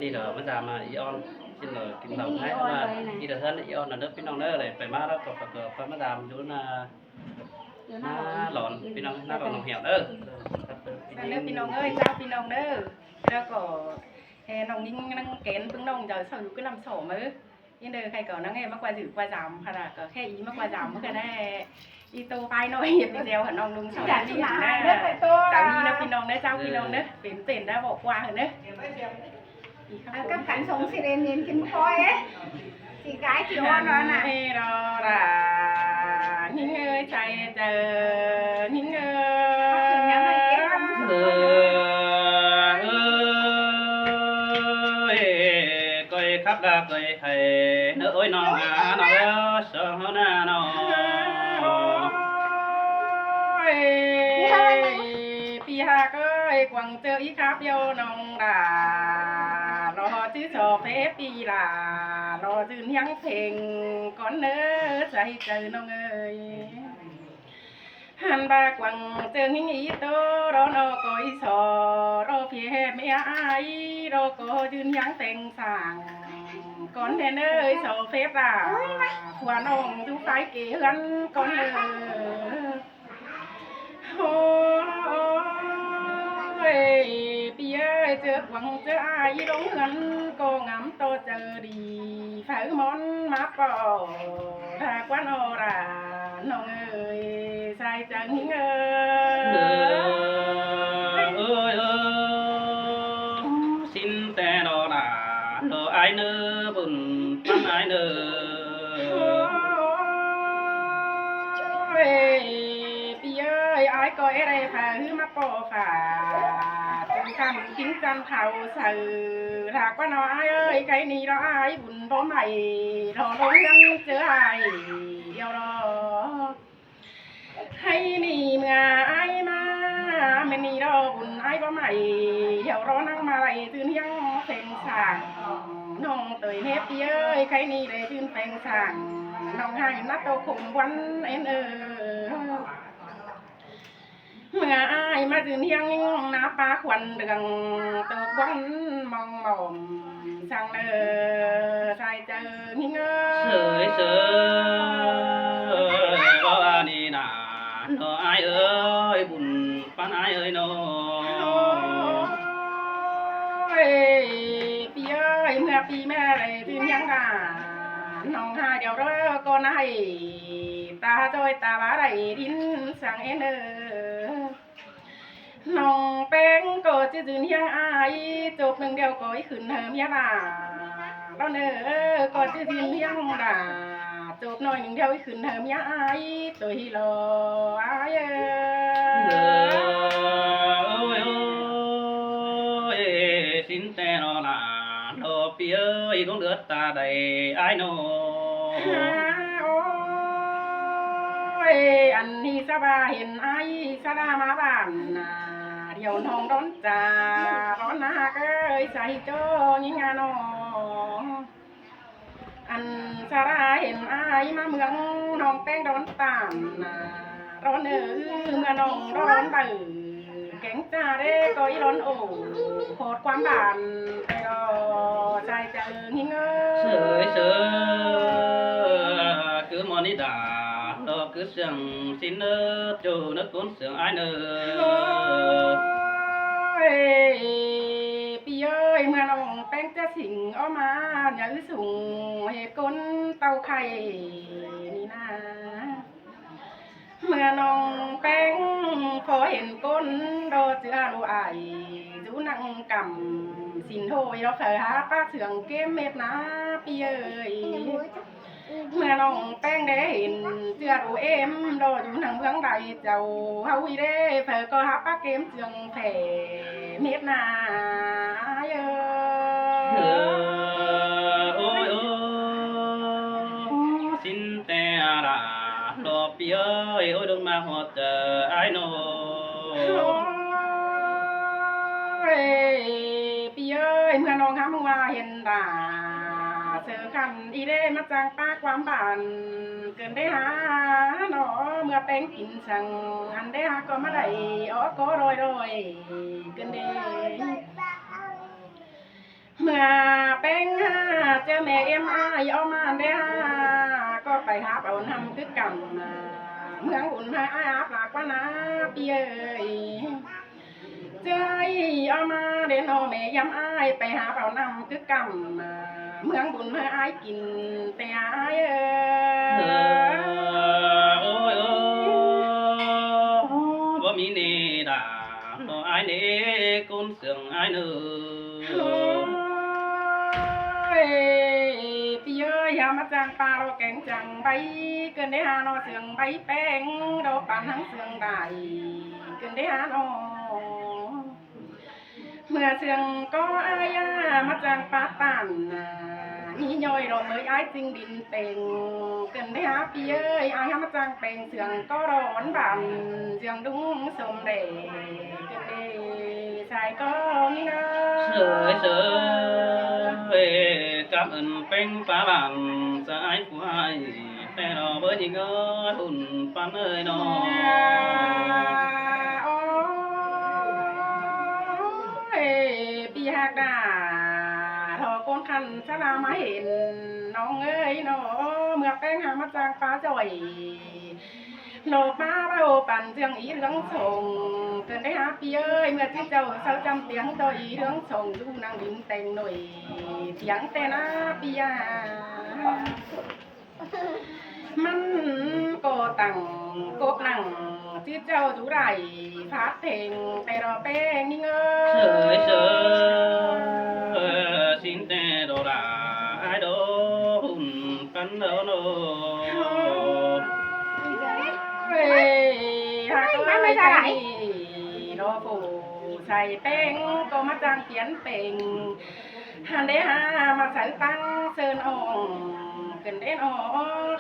ນີ້ດອກມາດາມອີອອນ ກິນເຫຼົ້າກິນເຫຼົ້າໃຫ້ມາອີເດີເຮືອນອີອອນເດີພີ່ນ້ອງເດີ. ໄດ້ໄປມາແລ້ວກໍ ກໍ ກໍມາດາມຢູ່ນາ ຢູ່ນາຫຼອນ ພີ່ນ້ອງ ນາຫຼອນໜອງແຫ້ວເດີ. ເດີພີ່ນ້ອງເອີຍ ເຈົ້າພີ່ນ້ອງເດີ. ແລ້ວກໍ ເອີ ນ້ອງຍິງນາງແກນປຶ້ງນ້ອງເຈົ້າເຊົາຢູ່ກະນ້ຳສອມເອີ ນີ້ເດີ ໃຄກໍນາງເອີຍມາກວາຍຊື່ກວາຍສາມພະລະ ກໍແຄ່ອີມາກວາຍສາມເທື່ອແດ່. ອີໂຕປາຍນ້ອຍເຮັດແຊວຫານ້ອງລຸງສອນ ເຈົ້ານີ້ເດີພີ່ນ້ອງເດີ ເຈົ້າພີ່ນ້ອງເດີ. ເປັນເປັນໄດ້ບອກວ່າເດີ ເອົາກັບຂັນສົງຊິເລນຍິນກິນພອຍ ຊິກາຍຊິອ່ອນວ່ານະ ເອໂດລາ ຍິງເອີຍ ໃສ່ເຈີ ຍິງເອີຍ ເອີຍ ເອີຍ ກ້ອຍຄັບລາກ້ອຍ ໃຫ້ເນາະ ໂອ້ຍ ນ້ອງອາ ນ້ອງເອີ ສອງເຮົານານ້ອງ ໂອ້ຍ ປີຮາກເອີຍ ກວາງເຈີອີຄາບດຽວນ້ອງຫຼ້າ ລໍຈື່ຊໍເຟປີຫຼ້າ ລໍຈື່ຮຽງເພງກ່ອນເນີ ໃສ່ເຈີນ້ອງເອີຍ. ຫັ້ນບາກວາງເຈີຫິງອີໂຕ ລໍນໍກໍອີສໍ ລໍເພແຮແມ່ອາຍ ລໍກໍຢືນຮຽງແຕ່ງສ້າງ ກ່ອນແດ່ເນີສອເຟບລາ ຜົວນ້ອງຢູ່ຝ່າຍເກເຮືອນກ່ອນເດີ. ໂອ້ຍ ປີເອີຍ ເຈີກວາງເຈີອາຍລົງເຮືອນກໍງາມຕໍ່ເຈີດີ ໄຟມອນມາປໍ ຖ້າກວານອໍລາ ນ້ອງເອີຍ ສາຍຈັນເອີຍ ເອີຍ ເອີຍ ຊິນແຕ່ລໍລາ ລໍອາຍເນີ ບຸນປັນອາຍເນີ. ໂອ້ຍ ປີເອີຍ ອາຍກໍເອໄດ້ຝາກຮືມາປໍຝາກ ຈຶ່ງຄຳກິນຈັນເຂົ້າໃສ່ ຖ້າກວານອໍອາຍເອີຍ ໄຄນີ້ລໍອາຍບຸນບໍ່ໄໝ້ ລໍລົງເຮືອນເຈີອາຍດຽວລໍ ໄຄນີ້ເມື່ອອາຍມາ ແມ່ນນີ້ລໍບຸນອາຍບໍ່ໄໝ້ ດຽວລໍນັ່ງມາໄລ່ຕື່ນຮຽງແຟງສ້າງ ນ້ອງເຕີຍເຮັດເອີຍ ໄຄນີ້ໄດ້ຕື່ນແຟງສ້າງ ນ້ອງໃຫ້ນະໂຕຄົມວັນເອັນເອີ. ເມື່ອອາຍມາຈືນຮຽງໜ້າປ່າຂວັນເດືອງ ຕົກວັນມອງມອມ ຊ່າງເນີສາຍເຈີງິງເອີຍ ເສີຍເສີຍ ເວົ້າອັນນີ້ນາ ນ້ອງອາຍເອີຍ ບຸນປານອາຍເອີຍນ້ອງ ໂອ້ຍ ປີເອີຍ ເມື່ອປີແມ່ໄດ້ຈືນຮຽງດາ ນ້ອງຫາດຽວເດີກໍນາຍ ຕາຈ້ອຍຕາບາໄດ້ດິນສັງເອັນເອີ. ນ້ອງແປ້ງກໍຈະຢືນຮຽງອາຍ ຈົບໜຶ່ງດຽວກໍອີຂຶ້ນເຮີເມຍຫຼ້າ ລອນເອີ ກໍຈະຢືນຮຽງຫຼ້າ ຈົບໜ້ອຍໜຶ່ງດຽວອີຂຶ້ນເຮີເມຍອາຍ ໂຕຍລໍອາຍເອີ ເອີ ໂອ້ຍ ໂອ້ຍ ຊິນແຕ່ລໍຫຼ້າ ລໍປີເອີຍ ລົງເລືອດຕາໄດ້ອາຍນ້ອງ ໂອ້ຍ ອັນນີ້ສະບາເຫັນອາຍສະລາມາບ້ານນາ ດຽວນ້ອງດອນຈາ ດອນນາເອີຍ ໃສ່ໂຈຍິງອານ້ອງ ອັນສາລາເຫັນອາຍມາເມືອງ ນ້ອງແປ້ງດອນຕາມນາ ດອນເອີ ເມື່ອນ້ອງດອນໄປ ແກງຈາເດ້ກໍອີຫຼອນໂອ ໂຄດຄວາມບານໄປດອ ໃສ່ເຈີງຫິງເອີ ເສີຍເສີຍ ຄືມອນິດາ ດອກຄືເຊື່ອງຊິນເນີ ໂຈເນີໂກນເຊື່ອງອາຍເນີ ໂອ້ຍ ປີເອີຍ ເມື່ອນ້ອງແປ້ງຈະສິງອອກມາ ຍາອືສູງເຮັດກົ້ນເຕົ້າໄຂ່ນີ້ນາ ເມື່ອນ້ອງແປ້ງພໍເຫັນກົ້ນ ດອເຈືອລູອາຍ ຢູ່ນັ່ງກຳສິນໂຫຍ ດອເຝີຫາປາເຊື່ອງເກມເມັດນາ ປີເອີຍ ເມື່ອນ້ອງແປ້ງໄດ້ເຫັນເຈື່ອໂອເອັມ ດອຢູ່ນຳເມືອງໃດເຈົ້າເຮົາອີເດ້ ເຜີກໍຮັບປາເກມເຈື່ອງແຜ່ເມັດນາເອີ ເອີ ໂອ້ຍ ໂອ້ຍ ຊິນແຕ່ອາລາ ດອກປີເອີຍ ໂອ້ຍ ລົງມາຮອດເຈີອ້າຍນ້ອງ ໂອ້ຍ ປີເອີຍ ເມື່ອນ້ອງຫາມວ່າເຫັນ ຕາເສືອຂັນອີເດ້ມາຈາງປາກຄວາມບານ ເກີນໄດ້ຫາໜໍ ເມື່ອແປ້ງກິນສັງ ອັນໄດ້ຫາກໍມາໄດ້ອອກກໍລອຍໆ ເກີນເດ້ ເມື່ອແປ້ງຫາເຈີແມ່ເອັມອ້າຍອອກມາແດ່ຫາ ກໍໄປຫາເອົານຳຄືກັນນະ ເມືອງບຸນໃຫ້ອ້າຍອາບຫຼາກວ່ານາ ພີ່ເອີຍ. ເຈີອ້າຍອອກມາແດ່ເນາະ ແມ່ເອັມອ້າຍໄປຫາເອົານຳຄືກັນນະ ເມືອງບຸນໃຫ້ອ້າຍກິນແຕ່ອ້າຍເອີຍ. ໂອ້ຍ ໂອ້ຍ ບໍ່ມີເນດາ ເນາະອ້າຍເນ ກຸນເຊື່ອງອ້າຍເນີ. ໂອ້ຍ ພີ່ເອີຍ ຫາມາຈ້າງປາ ເລາະແກງຈ້າງໃບ ເກີນໄດ້ຫາເນາະ ເຊື່ອງໃບແປ້ງ ດອກປານທັງເຊື່ອງໄດ້ ເກີນໄດ້ຫາເນາະ. ເມື່ອເຊື່ອງກໍອາຍາ ມາຈ້າງປາຕານນາ ມີຍ່ອຍດອກເມີຍອ້າຍຈຶ່ງດິນ ເປັນ ເກີນໄດ້ຫາ ພີ່ເອີຍ ອາຍຫາມາຈ້າງແປງ ເຊື່ອງກໍຮ້ອນບານ ເຊື່ອງດຸງສົມແດ ເກີນເດຊາຍກໍມີເງິນ ເຊີຍ ເຊີຍ ກຳເອີ້ນແປງປາບານ ສາຍຄວາຍ ແຕ່ລອເບີຍິງເອີຍ ບຸນປັນເອີຍເນາະ. ໂອ້ຍ ປີຮັກດາ ລໍຄົນຄັນສະລາມາເຫັນ ນ້ອງເອີຍເນາະ ເມື່ອແປ້ງຫາມາຈ້າງປາຈ່ອຍ ໂລມາເວົ້າປັນເລື່ອງອີເລື່ອງສອງ ເກີນໄດ້ຫາ ພີ່ເອີຍ ເມື່ອທີ່ເຈົ້າເຊົາຈຳຕຽງຕໍ່ອີເລື່ອງສອງ ຢູ່ນາງດິນແຕ່ງໜ່ວຍ ຕຽງແຕ່ໜ້າ ພີ່ອາ ມັນກໍຕັ້ງກົກນັ່ງ ທີ່ເຈົ້າຢູ່ໄດ້ຟາດເທັງ ແຕ່ລອແປ້ງນີ້ເອີຍ ເຊີຍ ເຊີຍ ຊິນແຕ່ດອກຫຼາຍດອກ ບຸນປັນເດີເນາະ. ໂອ້ຍ ຮັກເອີຍ ໃຜນີ້ລອຜູ້ໃສ່ແປ້ງ ກໍມາຈ້າງປ່ຽນແປງ ຫັ້ນເດ້ຫາມາໃສ່ຕັ້ງເຊີນອອງ ເກີນເດ້ນອ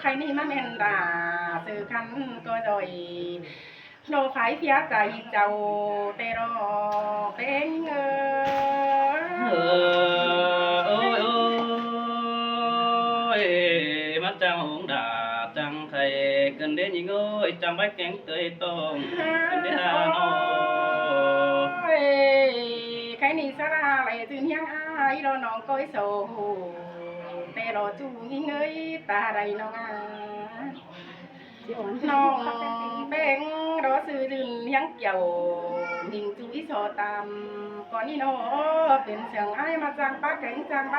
ໃຄນີ້ມາແມ່ນດາ ຊື່ຄັນກໍຈ່ອຍ ໂລໄຟເສຍໃຈເຈົ້າ ແຕ່ລອແປ້ງເອີຍ ເອີຍ ໂອ້ຍ ມາຈ້າງຫົງດາ ຈ້າງໄຂ່ ເກີນເດ້ຍິງເອີຍ ຈ້າງໃບແກງເຕີຍຕ້ອງ ເກີນເດ້ຫາເນາະ. ໂອ້ຍ ໃຄນີ້ສາລາໄຫຼຕື່ນຮຽງອາຍ ລອນ້ອງກ້ອຍໂຊ ແຕ່ລອຈູຍິງເອີຍ ຕາໄດນ້ອງອາ ນ້ອງແປ້ງ ລໍຊື່ລື່ນຮຽງກ່ຽວ ຍິງຈູອີ່ສໍຕາມ ກ່ອນນີ້ເນາະ ເປັນເຊື່ອງອ້າຍມາຈ້າງປາແກງຈ້າງໃບ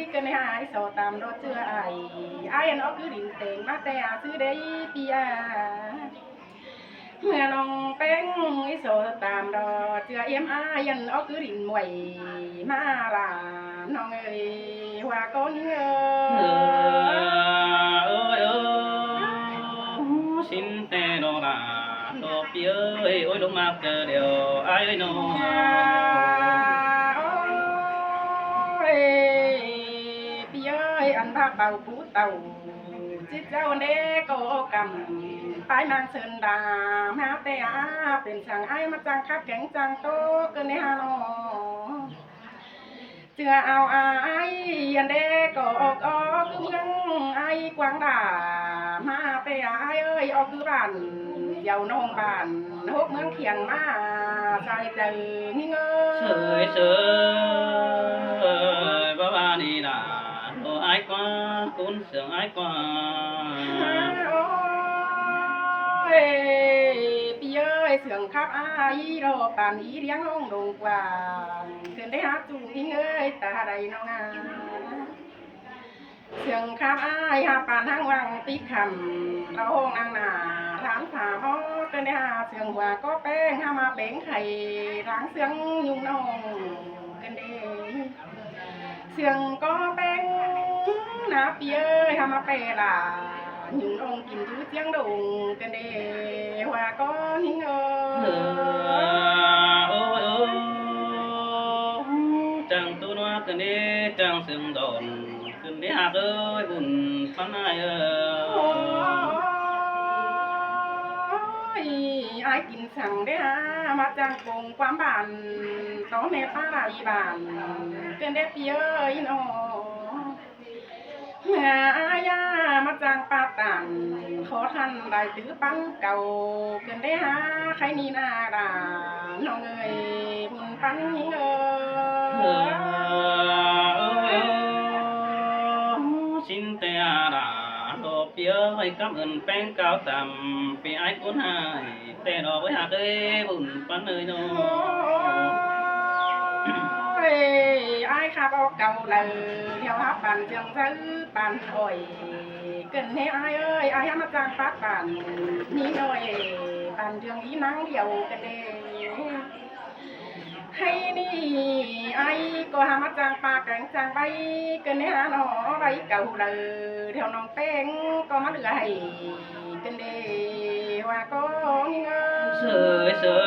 ເກີນໃຫ້ອ້າຍສໍຕາມ ລໍເຈື່ອອ້າຍ ອ້າຍອັນອອກຄືດິນແປງ ມາແຕ່ອາຊື່ເດ້ ປີອາ ເມື່ອນ້ອງແປ້ງອີ່ໂສຕາມດອກເຈື່ອເອັມອາຍັນອອກຄືດິນມວຍມາລານ້ອງເອີຍ ວ່າກໍຍິງເອີຍ ເອີຍ ເອີຍ ຊິນແຕ່ດອກລາດອກປີເອີຍ ໂອ້ຍ ລົງມາເຈີດຽວອ້າຍເອີຍນ້ອງ ໂອ້ຍ ປີເອີຍ ອັນພາເປົ່າຜູ້ເຕົາ ຈິດເຈົ້າເດກໍກຳ ປາຍນາງເຊີນດາ ມາແຕ່ອາ ເປັນຊ່າງອ້າຍມາຈ້າງຄັບແຂງຈ້າງໂຕ ເກີນໃນຫານ້ອງ ເຈື່ອເອົາອ້າຍ ອັນເດກໍອອກ ອອກຄືເມືອງອ້າຍກວາງດາ ມາແຕ່ອາ ອ້າຍເອີຍ ອອກຄືບ້ານ ດຽວນ້ອງບ້ານ ຫົກເມືອງຂຽງມາ ສາຍໃຈຍິງເອີຍ ເຊີຍ ເຊີຍ ບໍ່ວ່ານີ້ນາ ໂອອ້າຍກວ່າ ຄຸນ ເຊື່ອງອ້າຍກວ່າ ໂອ້ຍ ປີເອີຍ ເຊື່ອງຄັບອ້າຍ ລໍປານອີຫຼຽງຫ້ອງດົງກວ້າງ ເຊີນໄດ້ຫາຈູງອີເອີຍ ຕາໃດນ້ອງອາ ເຊື່ອງຄັບອ້າຍ ຫາປານທາງວັງຕິຄຳ ລາວຫ້ອງນາງໜ້າ ຖາມຖາມ ເອີ້ນໄດ້ຫາເຊື່ອງຫົວກໍແປ້ງ ຫາມາແປງໄຂ່ ລ້າງເຊື່ອງຍຸງນ້ອງ ເອີ້ນເດ້ ເຊື່ອງກໍແປ້ງນາ ປີເອີຍ ຫາມາແປລາ ຍຸງນ້ອງກິນຢູ່ຈຽງດົງ ເອີ້ນເດ້ ວ່າກໍຍິງເອີຍ ເອີ ໂອ້ຍ ໂອ້ຍ ຈັ່ງຕູນວ່າ ເອີ້ນເດ້ ຈັ່ງເຊື່ອງດອນ ເອີ້ນເດ້ ຮັກເອີຍ ບຸນປານອ້າຍເອີຍ ໂອ້ຍ ອ້າຍກິນ ສັງເດ້ຫາ ມາຈ້າງໂກງຄວາມບານ ຕໍ່ແມ່ປ້າຫຼາຍບານ ເກີນເດ້ປີເອີຍນ້ອງ ເມື່ອອາຍາມາຈ້າງປາຕານ ຂໍທ່ານໄດ້ຕື້ປັນເກົ່າ ເກີນເດ້ຫາໃຄນີ້ນາດາ ນ້ອງເອີຍ ບຸນປັນຍິງເອີຍ ເອີ ເອີຍ ກຳເອີ້ນແປ້ງກ່າວຕາມ ເປັນອ້າຍຄົນໃຫ້ ແຕ່ດອກເອີຍ ຮັກເອີຍ ບຸນປັນເອີຍເນາະ. ໂອ້ຍ ອ້າຍຄັບອອກເກົ່າເລີຍ ແຖວຮັບປານເຈີງເຊີປານອ້ອຍ ເກີນແທ້ອ້າຍເອີຍ ອ້າຍຮັບມາຈາກປາກປານ ນີ້ໜ້ອຍ ປານເດືອງອີນາງດຽວກັນເດ້. ໃຫ້ນີ້ອ້າຍກໍຫາມາຈ້າງປາກແກງຈ້າງໃບ ກໍແນ່ນອນໃບເກົ່າເລີຍ ແຖວນ້ອງແປ້ງກໍມາເຫຼືອໃຫ້ກັນເດ້ ວ່າກໍມີເງິນ ເຊີຍເຊີ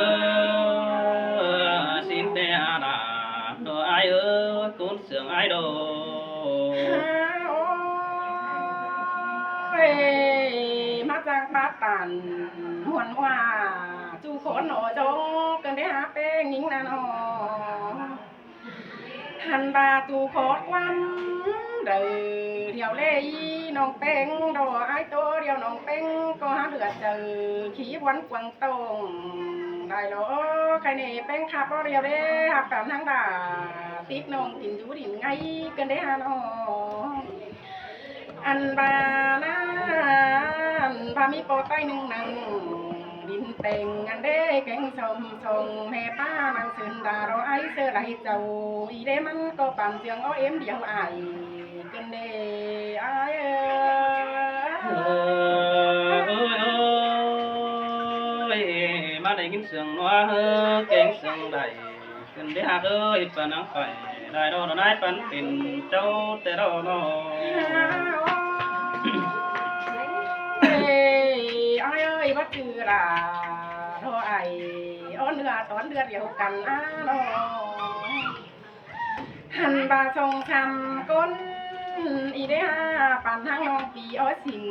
ຍ ສິນແຕ່ອາດາ ໂດຍອ້າຍເອີຍ ກຸນເຊື່ອງອ້າຍໂດ. ໂອ້ຍ ມາຈ້າງປາກປານ ມ່ວນວ່າ ສູ່ຂໍໜໍຈົງ ກັນໄດ້ຫາແປ້ງຍິງນາໜໍ ຫັ້ນວ່າສູ່ຂໍຄວາມເດີ ດຽວແລອີນ້ອງແປ້ງດອ ອາຍໂຕດຽວນ້ອງແປ້ງກໍຫາເຫຼືອເຈີ ຂີ້ວັນກວາງຕ້ອງ ໄດ້ລອ ໃຄເນແປ້ງຄັບບໍ່ດຽວເດ້ ຮັບກັນທັງດາ ຕິດນ້ອງກິນຢູ່ດິນໄງ ກັນໄດ້ຫານ້ອງ ອັນວ່ານັ້ນ ພາມີປໍໃຕ້ໜຶ່ງນັ້ນ ດິນແປງອັນເດແກງສົ້ມສົ່ງແມ່ປ້ານາງເຊີນດາລໍໄອເຊີໄລເຈົ້າ ອີເດມັນກໍປານເຈືອງອໍເອັມດຽວອາຍ ເກີນເດອາຍເອີ. ເອີຍ ມາໄດ້ຍິນສຽງນົວເຮີ ແກງສຽງໄດ ເກີນເດຮັກເອີຍ ປານນາງໄປ ໄດ້ດອນາຍປັນເປັນເຈົ້າແຕ່ດອນອ. ເອີຍ ອ້າຍເອີຍ ວ່າຈື່ລາ ໂທອ້າຍ ໂອເນື້ອຕອນເລືອດດຽວກັນອານ້ອງ ຫັ້ນວ່າສອງສາມຄົນ ອີເດຫາ ປານທາງນ້ອງປີອໍສິງ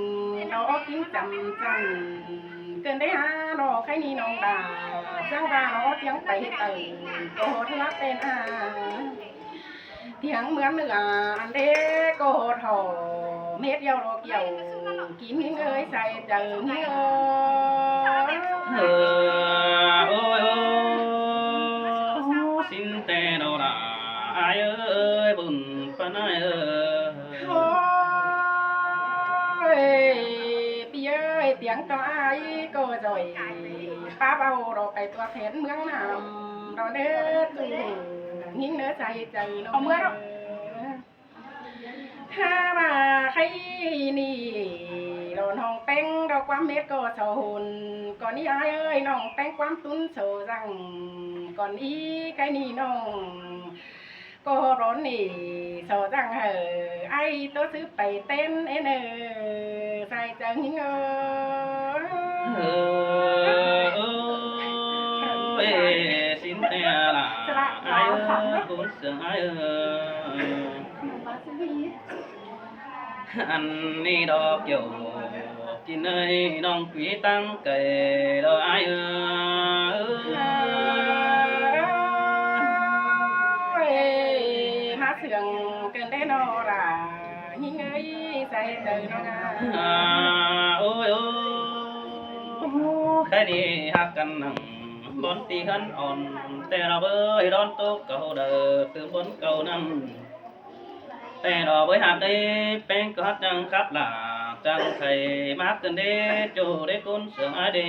ດອກກິນຈຳຈັນ ເກີນໄດ້ຫາ ດອກໄຂ່ນີ້ນ້ອງດາ ຈັ່ງວ່າດອກຕຽງໄປເຮັດໄປ ກໍໂຫດເຮືອເປັນອາ ທຽງເມືອງເໜືອອັນເດກໍໂຫດຫໍ່ ເມັດດຽວດອກດຽວ ກິນເອີຍໃສ່ເຈີເອີຍ. ເອີ ໂອ້ຍ ໂອ້ຍ ສິນແຕ່ດອກດາ ອ້າຍເອີຍ ບຸນປານອ້າຍເອີຍ. ໂອ້ຍ ປີເອີຍ ຕຽງຕໍ່ອ້າຍກໍຈ່ອຍ ປ້າເວົ້າດອກໄປຕົວແທນເມືອງນ້ຳ ດອກເດີຕູ້ຍິງເດີໃສ່ເຈີນ້ອງເມືອງ ຫາວ່າໃຄນີ້ ດອກນ້ອງແປ້ງດອກຄວາມເມັດກໍສອນ ກໍນີ້ອ້າຍເອີຍ ນ້ອງແປ້ງຄວາມຕຸນໂສຈັ່ງ ກໍນີ້ໃຄນີ້ນ້ອງ ກໍຮ້ອນນີ້ ສອດຈັ່ງເຮີ ໄອ້ໂຕຊື້ໄປເຕັ້ນເອເນີ ໃສ່ເຈີຍິງເອີ. ເອີ ເອີ ເອີ ສິນແຕ່ລະ ອ້າຍເອີ ບຸນເຊື່ອງອ້າຍເອີ. ອັນນີ້ດອກກ່ຽວ ກິນເອີຍ ນ້ອງກຸຍຕັ້ງໄກດອກອ້າຍເອີ. ເອີຍ ມາເຊື່ອງເກີນເດ້ນໍລາ ຍິງເອີຍ ໃສ່ເຈີນ້ອງອາ. ໂອ້ຍ ໂອ້ຍ ໃຄນີ້ຮັກກັນນັ່ງ ບ່ອນຕີເຮືອນອ່ອນ ແຕ່ລະເບີຍ ດອນໂຕເກົ່າເດີ ຄືບ່ອນເກົ່ານັ້ນ. ແຕ່ດອກເບີຍ ຮັກເດ້ ແປ້ງກໍຮັກຈັ່ງຄັບຫຼ້າ ຈັ່ງໄຂມາກຂຶ້ນເດ້ ໂຈເດ້ ກຸນເຊື່ອງອ້າຍເດ້.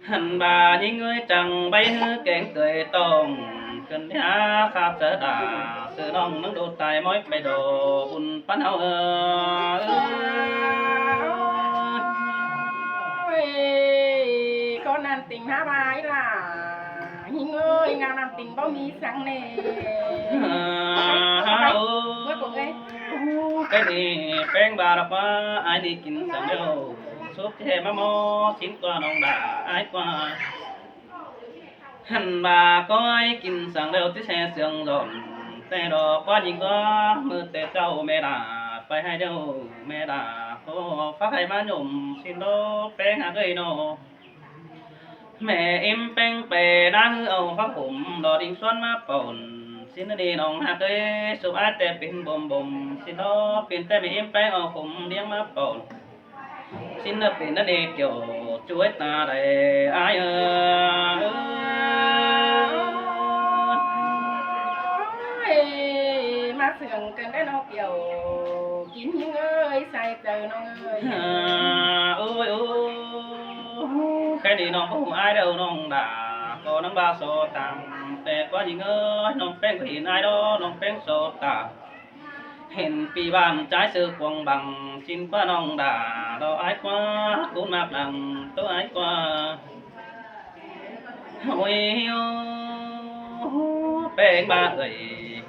ຫັ້ນບາຍິງເອີຍ ຈັ່ງໃບເຮືອແກງເກີຍຕ້ອງ ຂຶ້ນໄປຫາຄາບສະດາ ຊື່ນ້ອງໜຶ່ງໂດດຕາຍ ມອຍໄປດອກ ບຸນປັນເຮົາເອີ. ໂອ້ຍ ກໍນັ້ນຕິງຫາບາຍຫຼ້າ ຍິງເອີຍ ງາມນັ້ນຕິງບໍ່ມີສັງແນ່. ເອີ ເອີ ເອີ ເອີ ໂອ້ ແປ້ງເອີຍ ໂອ້ ແປ້ງນີ້ແປ້ງບາດອກມາ ອ້າຍນີ້ກິນສັງແລ້ວ ສຸກແທ້ມາໝໍ ຊິນກວ່ານ້ອງດາ ອ້າຍກວ່າ. ຫັ້ນບາກໍອ້າຍກິນສັງແລ້ວ ຕິແຊ່ເຊື່ອງດອນ ແຕ່ດອກວ່າຍິງວ່າ ມື້ແຕ່ເຊົ້າແມ່ດາ ໄປໃຫ້ແລ້ວແມ່ດາ ຂໍຝາກໃຫ້ມາຍົມ ຊິນດອກແປ້ງຫາເອີຍເນາະ. ແມ່ເອັມແປ້ງໄປນາ ເອົາຜ້າຫົ່ມດອກດິງຊວນມາປ່ອນ ຊິນເດີນ້ອງຮັກເອີຍ ສຸບອ້າຍແຕ່ເປັນບົ່ມໆ ຊິນດອກເປັນແຕ່ແມ່ເອັມແປ້ງເອົາຂົມດຽງມາປ່ອນ ຊິນເດີເປັນນະເດກຽວ ຈວຍຕາໄດ້ອ້າຍເອີ. ໂອ້ຍ ມ ເຊື່ອງເກີນໄດ້ນ້ອງປຽວ ກິນຍິງເອີຍ ໃສ່ເຈົ້ານ້ອງເອີຍ. ໂອ້ຍ ໂອ້ ແຄ່ນີ້ນ້ອງບໍ່ຮູ້ອາຍເດີ້ນ້ອງດາ ກໍນຳວ່າໂສດຕາມ ແຕ່ກວ່າຍິງເອີຍ ນ້ອງແປ້ງບໍ່ເຫັນອາຍດອກ ນ້ອງແປ້ງໂສດຕາມ. ເຫັນປີບ້ານຈາຍຊື່ກວາງບັງ ຊິນກວ່ານ້ອງດາ ດອກອາຍກວ່າ ກຸນມາກຫຼັງ ໂຕອາຍກວ່າ. ໂອ້ຍ ໂອ້ ແປ້ງບາເອີຍ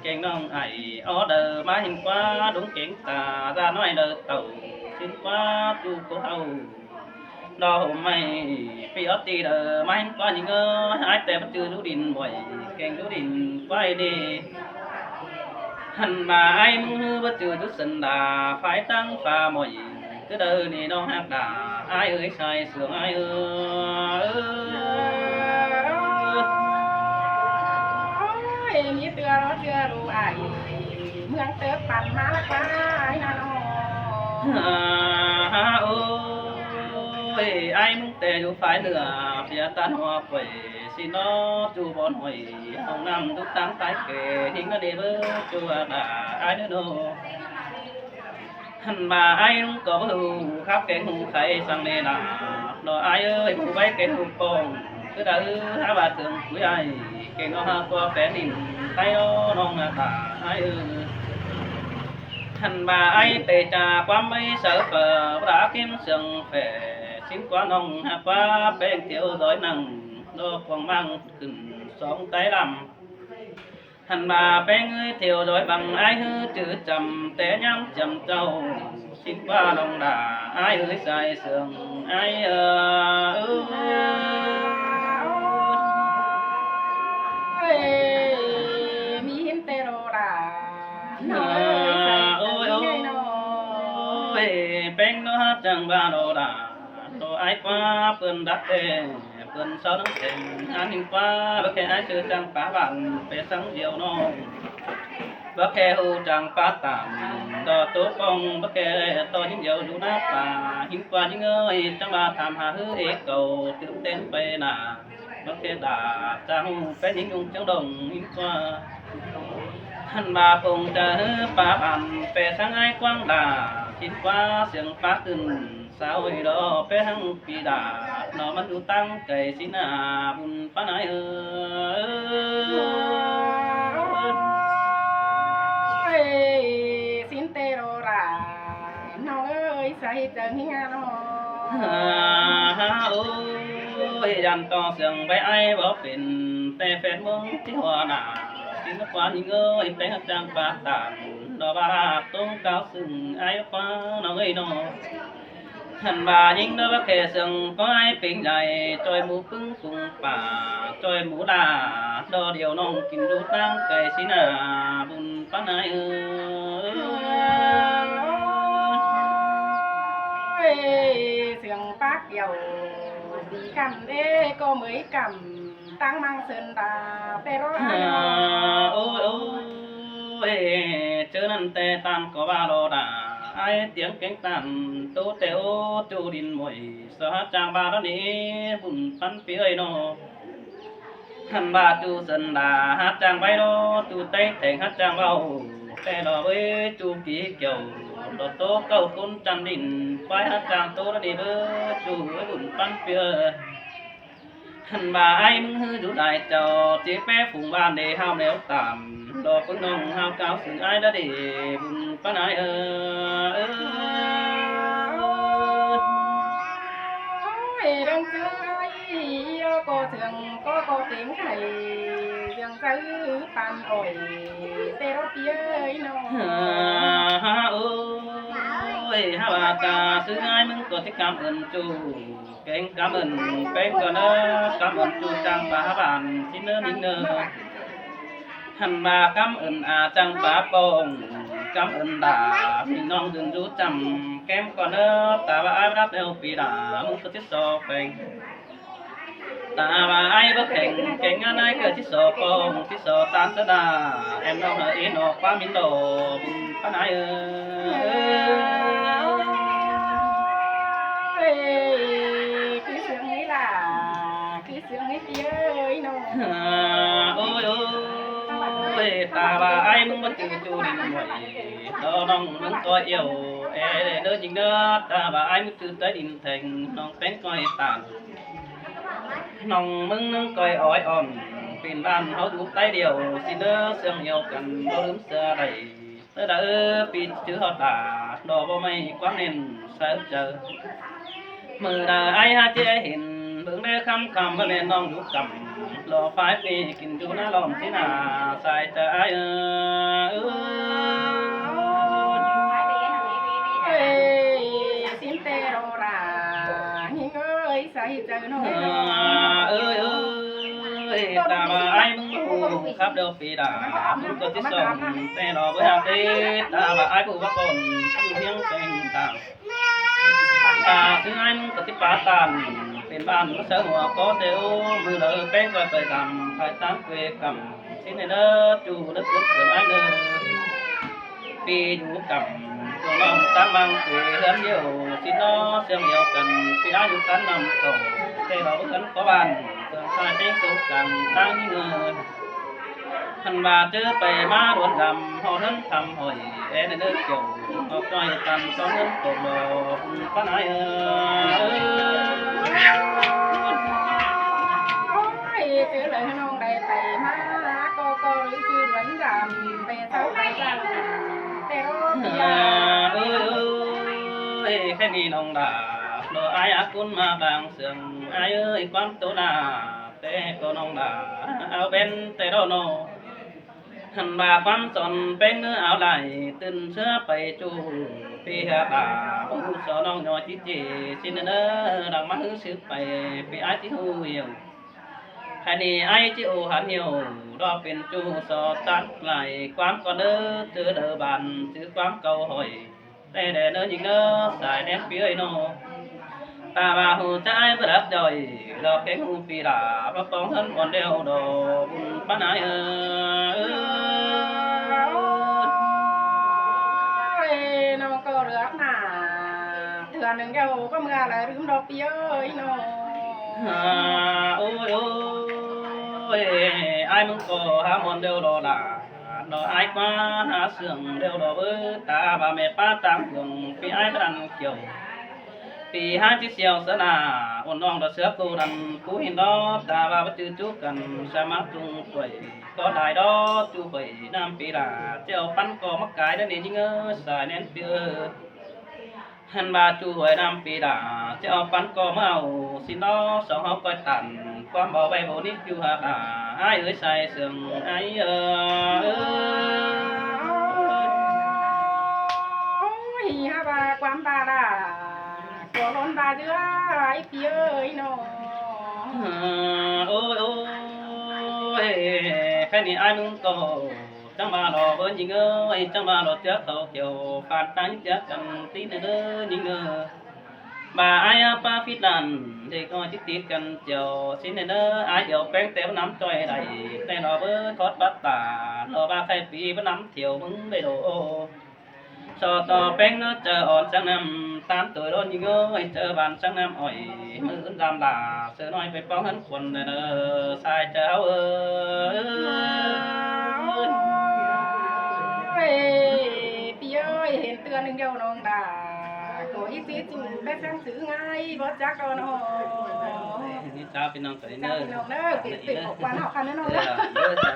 ແກ້ງນ້ອງໄອ ອໍເດີ ມາເຫັນກວ່າ ດົງເກງຕາ ດານ້ອຍເດີເຕົາ ຊິນກວ່າ ຈູໂກເຮົາ ດອກຫົມໄມ້ ປີອອດຕີເດີ ມາເຫັນກວ່າຍິງເອີຍ ອາຍແຕ່ບໍ່ຈື່ຢູ່ດິນບ່ອຍ ແກ້ງຢູ່ດິນກວ່າເດ. ຫັ້ນມາອ້າຍມຶງເຮີບໍ່ຈື່ຢູ່ສັນດາ ຝາຍຕັ້ງຟ້າໝ້ອຍ ຄືເດີນີ້ນ້ອງຮັກດາ ອ້າຍເອີຍ ຊາຍເຊື່ອງອ້າຍເອີຍ. ໂອ້ຍ ມີເທື່ອລໍເທື່ອລູກອ້າຍ ເມືອງເຕີບປັ່ນມາລະກວ່າອ້າຍນະນ້ອງ. ໂອ້ຍ ອ້າຍມຶງແຕ່ຢູ່ຝ່າຍເໜືອ ເສຍຕາຫົວກວຍ ຊິນອນຢູ່ບ່ອນຫ້ວຍ ຫ້ອງນ້ຳຢູ່ທາງໃຕ້ແກ່ ຫິງນະເດເບີ ຈູວ່າດາ ອ້າຍເດີໂນ. ຫັ້ນວ່າອ້າຍນຸ່ງກໍບໍ່ຮູ້ ຄັບແກງຫູໄຄສັງເດລາ ດອກອ້າຍເອີຍ ຫູໄວ້ແກງຫູປ່ອງ ຄືດາເອີ ຫາວ່າເຖິງຜູ້ໃຫຍ່ ແກງເອົາຫາຕົວແຟນດິນ ໄທເອົານ້ອງນາຕາ ອ້າຍເອີຍ. ຫັ້ນວ່າອ້າຍໄປຈາກຄວາມໄວ້ເສີເຝີ ປາກິນເຊື່ອງແຝ ຊິນກວ່ານ້ອງຫາກວ່າ ແປ້ງທ່ຽວດອຍນັ່ງ ດອກຂວາງມັງຂຶ້ນສອງໄຕລຳ. ຫັ້ນວ່າແປ້ງເອີຍ ທ່ຽວດອຍບັງ ອ້າຍເຮີຈື່ຈຳ ແຕ່ຍາມຈຳເຈົ້າ ຊິນກວ່ານ້ອງດາ ອ້າຍເອີຍ ຊາຍເຊື່ອງອ້າຍເອີຍ. ໂອ້ຍ ມີຫີນແຕ່ໂລດາ ນ້ອງເອີຍ ຊາຍເຊື່ອງອ້າຍເອີຍ. ໂອ້ຍ ໂອ້ຍ ແປ້ງເນາະ ຫາກຈັ່ງວ່າໂລດາ ໂຕອ້າຍກວ່າເພິ່ນດັກແຕ່ ເພິ່ນເຊົານ້ຳແຂງ ອັນຫິງກວ່າ ບັກແຄ່ອ້າຍຊື່ຈັ່ງປາບ້ານ ເປສັງດຽວນ້ອງ ບັກແຄ່ຮູ້ຈັ່ງປາຕາມ ດອກໂຕປ່ອງ ບັກແຄ່ຕໍ່ຫິງດຽວຢູ່ໜ້າປ່າ ຫິງກວ່າຍິງເອີຍ ຈັ່ງວ່າຖາມຫາເຮີເອເກົ່າ ຕື່ມເຕັ້ນໄປໜ້າ ບັກແຄ່ດາຈາງຮູ້ ແປ້ນຍິງຍຸງຈັ່ງດົງຫິງກວ່າ. ຫັ້ນວ່າປົງຈະເຮີປາບ້ານ ເປສັງອ້າຍກວ້າງດາ ຊິນກວ່າສຽງປາຂຶ້ນ ສາວເອີຍ ດອກແປ້ງປີດາ ນ້ອງມັນຢູ່ຕ່າງໄກ ຊິນຫາບຸນປານໃດເອີຍ. ໂອ້ຍ ຊິນແຕ່ໂລດາ ນ້ອງເອີຍ ໃສເຈົ້າເຮຍນ້ອງ. ໂອ້ຍ ຢ້ານຕ້ອງເຊື່ອງໄວ້ອ້າຍບໍ່ເປັນ ແຕ່ແຟນເມືອງທີ່ຫົວໜ້າ ຊິນກວ່າຍິງເອີຍ ແປ້ງຫາກຈັ່ງປາຕາມ ດອກວ່າຕົງກາວຊຶ່ງອ້າຍກວ່ານ້ອງເອີຍນ້ອງ. ຫັ້ນວ່າຍິງເດີ ບັກແຄ່ເຊື່ອງກໍອ້າຍເປັນໃຫຍ່ ຈ່ອຍໝູປຶ້ງຝູງປາ ຈ່ອຍໝູດາ ດອກດຽວນ້ອງກິນຢູ່ຕ່າງໄກ ຊິນຫາບຸນປານໃດເອີຍ. ເຊື່ອງປາກດຽວ ດີກຳເດ ກໍເມີຍກຳ ຕັ້ງມັງເຊີນດາ ແຕ່ລໍ ໂອ້ຍ ໂອ້ຍ ເຈີນັ້ນແຕ່ຕານກໍວ່າລໍດາ ອ້າຍຕຽງເກັ່ງຕານ ໂຕແຕ່ໂອຈູດິນໝົຍ ສະຫາຈາງບາດນີ້ ບຸນປັນປີເອີຍນ້ອງ. ຫັ້ນວ່າຈູເຊີນດາ ຫາຈາງໄວ້ລໍ ຈູໄຕ້ແຕງຫາຈາງເວົ້າ ແຕ່ລໍເອີຍ ຈູກີແກ້ວ ດອກໂຕເກົ້າກຸນຈັນດິນ ຄວາຍຫາຈາງໂຕລະດີເບີ ຈູເອີຍ ບຸນປັນປີເອີຍ. ຫັ້ນວ່າອ້າຍມຶງຮືຢູ່ຫຼາຍເຈົ້າ ຈີແປຝູງບ້ານເດຫ້າວແນວຕາມ ດອກເບິ່ງນ້ອງຫ້າວກາວຊື່ອາຍດາດີ ບຸນປານໃດເອີຍ. ໂອ້ຍ ເລື່ອງເຈົ້າເອີຍ ກໍເຊື່ອງກໍ ກໍເປັນໄຂ້ ເລື່ອງເຈົ້າປານອ້ອຍ ແຕ່ລໍປີເອີຍນ້ອງ. ໂອ້ຍ ຫາວ່າກາຊື່ອ້າຍມຶງກໍຊິກຳເອີ້ນຈູ ເກັ່ງກຳເອີ້ນແປ້ງກໍເນີ ກຳເອີ້ນຈູຈາງປາບ້ານຊິເນີນິງເນີ. ຫັ້ນວ່າກຳເອີ້ນອາຈາງປາປ່ອງ ກຳເອີ້ນດາມີນ້ອງຢືນຢູ່ຈຳແກ້ມກໍເນີ. ຕາວ່າອ້າຍບໍ່ຮັກແລ້ວປີດາ ມຶງກໍຊິຊອແຂວງ ຕາວ່າອ້າຍບໍ່ແຂງ ແຂງງານອ້າຍເກີດຊິຊອປ່ອງ ຊິຊອຕານສະດາ ແອມນ້ອງເອີຍ ນອກຄວາມມິນໂດ ບຸນປານໃດເອີຍ. ຄືເຊື່ອງນີ້ລະ ຄືເຊື່ອງນີ້ຕິເອີຍນ້ອງ. ໂອ້ຍ ໂອ້ຍ ຕາວ່າອ້າຍມຶງບໍ່ຈື່ຈູດິນໄຫວ ດອກນ້ອງມຶງກໍອຽວແອເດີຍິງເດີ ຕາວ່າອ້າຍມຶງຈື່ໃຕ້ດິນແທງ ນ້ອງແປ້ງກໍເຮັດຕານ ນ້ອງມຶງໜຶ່ງກໍອອຍອ່ອນ ເປັນບ້ານເຮົາຢູ່ໃຕ້ດຽວ ຊິເດີເຊື່ອງອຽວກັນ ບໍ່ລືມເຊື່ອໃດ ເອີດາເອີ ປີຈື່ຮອດຕາ ດອກບໍ່ໄມ່ຄວາມແໜ້ນໃສ່ໃຈ ມື້ໃດອ້າຍຫາເຈເຫັນ ເບິ່ງແລຄຳຄຳວ່າແມ່ນນ້ອງຢູ່ກຳ ລໍຝາຍປີກິນຢູ່ນາລ້ອມຊິນາ ສາຍຈະອ້າຍເອີຍ ເອີຍ ຊິນແຕ່ລໍລາ ຍິງເອີຍ ໃສ່ໃຈນ້ອງ ເອີຍ ເອີຍ ຕາວ່າອ້າຍມຶງບໍ່ຮູ້ຄັບດອກປີດາ ມຶງກໍຊິສອງແຕ່ລໍເບີຍເຕ ຕາວ່າອ້າຍຜູ້ວ່າກ່ອນ ຢູ່ຮຽງແສງຕາ ຕາຊື່ອ້າຍມຶງກໍຊິປາຕານ ເປັນບ້ານເສືອຫົວກໍແຕ່ໂອ ມື້ເລີແປ້ງກໍໄປຕາມ ພາຍຕາມເວກຳ ຊິແນ່ເດີ ຈູເດີ ເກີດເກີດອ້າຍເດີ ປີຢູ່ກຳ ຕົວນ້ອງຕາມັງເກເຮືອນດຽວ ຊິນອເຊື່ອງດຽວກັນ ປີອ້າຍຢູ່ກັນນຳສອງ ແຕ່ລາວເຮືອນກໍບ້ານ ເຄື່ອງຊາຍເຕັງຕົກກັນ ຕັ້ງມີເງິນ ຄັນວ່າເຈີໄປມາດວນດຳ ເຮົາເຮືອນທຳຫອຍ ແອນເດີຈອງ ອອກໜ້ອຍຕັນ ຕ້ອງເງິນຕົກດອກ ປານອ້າຍເອີຍ ໂອ້ຍ ເຈີເລີຍນ້ອງໄດ້ໄປມາ ກໍ ກໍລືຊື່ດວນດຳ ໄປເຊົາໄປສັງ ແຕ່ກໍ ເອີຍ ເອີຍ ແຄ່ນີ້ນ້ອງດາ ດອກອ້າຍອາກຸນມາບາງເຊື່ອງ ອ້າຍເອີຍ ຄວາມໂຕໜ້າ ແຕ່ກໍນ້ອງດາ ເອົາເປັນແຕ່ດອກນ້ອງ ຫັ້ນວ່າຄວາມສອນເປັນເງືອເອົາຫຼາຍ ຕື່ນເຊື້ອໄປຈູ ປີເຮືອຕາ ຜູ້ສອນນ້ອງຍໍຈິເຈ ຊິນເນີ ດັງມາຮືຊືບໄປ ປີອ້າຍຈິຮູ້ຫຽວ ໃຜນີ້ອ້າຍຈິໂອຫັນຫຽວ ດອກເປັນຈູສອດຕັດຫຼາຍ ຄວາມກ່ອນເດີ ເຈີເດີບານ ຈື່ຄວາມເກົ່າຫອຍ ແຕ່ແດ່ເນີຍິງເນີ ສາຍແນນປີເອີຍໂນ ຕາວ່າຫູຈະອ້າຍບໍ່ດັບດອຍ ດອກແກງຫູປີດາ ມາປອງເຮືອນອ່ອນແລ້ວດອກ ບຸນປານອ້າຍເອີຍ ເອີຍ ນ້ອງກໍເລືອກໜ້າ ເທື່ອໜຶ່ງດຽວກໍເມື່ອລະລືມດອກປີເອີຍໂນ ໂອ້ຍ ໂອ້ຍ ອ້າຍມຶງກໍຫາມ່ວນແລ້ວດອກຫຼາ ດອກອ້າຍມາຫາເຊື່ອງແລ້ວດອກເອີຍ ຕາວ່າແມ່ປ້າຕ່າງເມືອງ ປີອ້າຍກະດັນກ່ຽວ ປີຫາຈິສຽວສະໜາ ອ່ອນນ້ອງດອກເສືອໂກນັ້ນ ກູເຫັນດອກ ຕາວ່າບໍ່ຈື່ຈູກັນ ສາມາດຈຸງຊ່ວຍ ກໍໄດ້ດອກຈູໄປນຳປີລາ ເຈົ້າປັນກໍມາກາຍເດີນີ້ຍິງເອີຍ ສາຍແນນປີເອີຍ ຫັ້ນວ່າຈູໄວ້ນຳປີດາ ເຈົ້າປັນກໍມາເອົາ ຊິນອສອງເຮົາກໍຕັນ ຄວາມເວົ້າໄວ້ບໍ່ນິດຢູ່ຫາກອາ ອ້າຍເອີຍສາຍເຊື່ອງ ອ້າຍເອີຍ ໂອ້ຍ ຫາວ່າຄວາມບາລາ ກໍລ້ນບາເດືອ ອ້າຍປີເອີຍເນາະ ໂອ້ຍ ໂອ້ຍ ແຄ່ນີ້ອ້າຍໜຶ່ງກໍ ຈັ່ງວ່າຫຼໍ່ເວີຍຍິງເອີຍ ຈັ່ງວ່າຫຼໍ່ເຈືອເຂົາກ່ຽວ ປານຕາຍເຈືອກັນຕິເດີຍິງເອີຍ ບາອ້າຍອາປາຟິດນັ້ນ ເດັກນ້ອຍຕິດຕິດກັນກ່ຽວ ຊິເດີອ້າຍດຽວແປ້ງແຕ່ນຳຈ່ອຍໄດ້ ແຕ່ຫຼໍ່ເວີຍຄອດບັດຕາ ຫຼໍ່ວ່າໄຄປີບໍ່ນຳທ່ຽວມຶງໄດ້ໂດ ສອດຕໍ່ແປ້ງເນີ ເຈີອ່ອນສັງນ້ຳຕານໂຕຍໂດນຍິງເອີຍ ເຈີບານສັງນ້ຳອ້ອຍ ມື້ອື່ນດຳລາ ເສືອນ້ອຍໄປປ້ອງເຮືອນຄົນເດີ ສາຍເຈົ້າເອີຍ ເອີຍ ປີເອີຍ ເຫັນເຕືອນໜຶ່ງດຽວນ້ອງດາ ກໍອີກຊິຈູແບບຈັ່ງຊື່ງ່າຍ ບໍ່ຈັກດອກເນາະ ນີ້ຈ້າພີ່ນ້ອງ ໄປເດີ ເປັນ ເປັນຂອງຂວັນເຮົາຄັນເດີນ້ອງເດີ ເອີ ເດີ